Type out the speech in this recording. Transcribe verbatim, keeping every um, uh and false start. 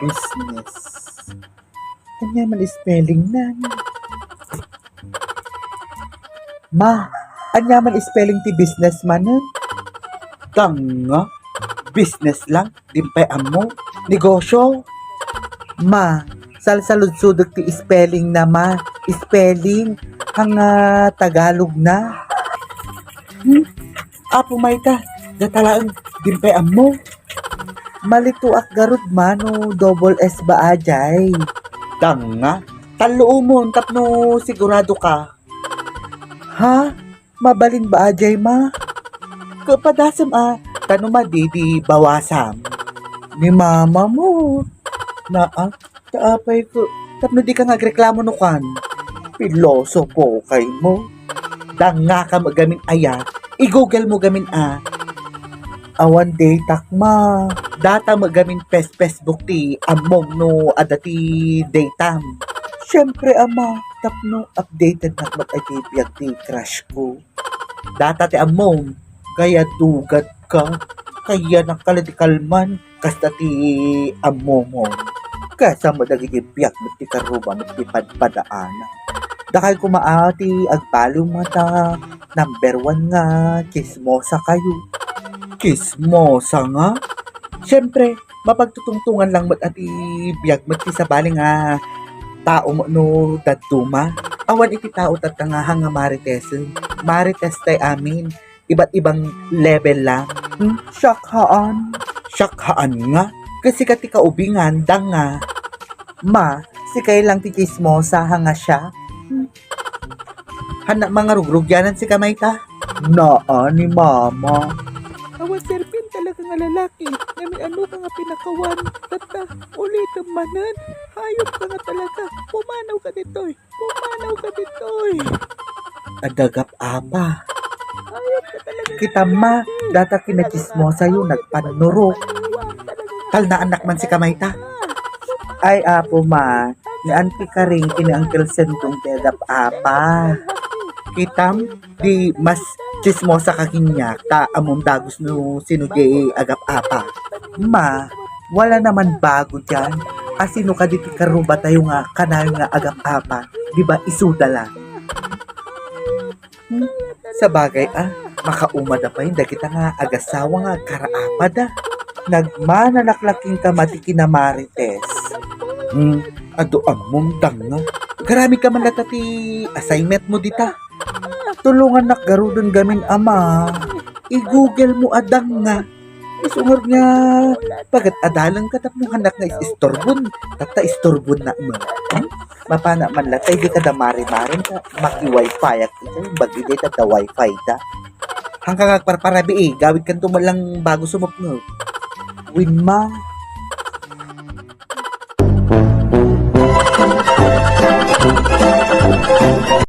Business. Ania man spelling na? Ma, ania man spelling ti business manen? Danga, business lang, di pay ammo. Negosyo. Ma, salsaludsodek ti spelling na, ma. Spelling, hanga Tagalog na. Hmm? Apo Mayta, data laeng, di pay ammo. Malituak garud mano double S ba ajay? Danga, tallo umon tapno sigurado ka. Ha? Mabalin ba ajay, ma? Kapadasem a, tano madidi bawasam. Ni mama mo. Naa, ta apay ko, tapno di ka nga agreklamo no kan. Pilosopo kay mo. Danga ka met gamin aya. I-Google mo gamin a. Awan datak, ma. Data met gamin pes-, Facebook ti ammom no adda ti datam. Siyempre, ama, tapno updated nak met iti biag ti crush ko. Data ti ammom, kaya dugat ka, kaya nakala ti kalman, kasta ti ammomon. Kaya sa mo dagiti biag met ti karuba met ti padpadaana. Dakay koma a ti agbaliw mata, number one nga, chismosa kayo. Chismosa nga? Siyempre, mapagtutungtungan lang met a ti biag met ti sabali nga tao met no dadduma. Awan iti tao tatta nga hanga maritesen. Marites tay amin. Iba't ibang level lang. Hmm, siak haan. Siak haan nga. Kasi ka ti kaubingan, danga. Ma, sikay lang ti chismosa, hanga siya. Hmm. Hannak mangarugrugyanan si Kamayta? Naa ni Mama. Awan serpin talaga nga lalaki. Nami ano ka nga pinakawan. Tatta, ulitem manen. Hayop ka nga talaga. Pumanaw ka ditoy. Pumanaw ka ditoy. Adagap apa. Hayop ka talaga. Kita ma, data kinachismosa yo, nagpannurok. Talnaannak man si Kamayta. Ay, apo ma, ni Auntie Karing ken ni Uncle Sentong ti agap-apa. Kitam, di mas chismosa ka kaniak, ta ammom dagus no sino di agap-apa. Ma, wala naman bago dian. A sino kadi ti karuba tayo nga kanayon nga agap-apa? Di ba isuda la? Hmm, sabagay a, makaumada pay dagita nga agasawa nga agkaraapada. Nagmananaklaking ka mati kinamarites. Hmm, adu ammom danga. Garamid ka man latta ti assignment mo dita. Tulongannak garuden gamin ama. I-Google mo a danga. Isu ngarud nga paget-adalen ka tapno hannak nga is-, istorbon. Tatta istorbon na mo. Hmm? Mapana man latta, idi ka da mari-marim ka, maki-wifi ak ita, bagi di ta da wifi da. Hangka nga agparparabii, gawid kanto man lang bago sumupno. Win ma,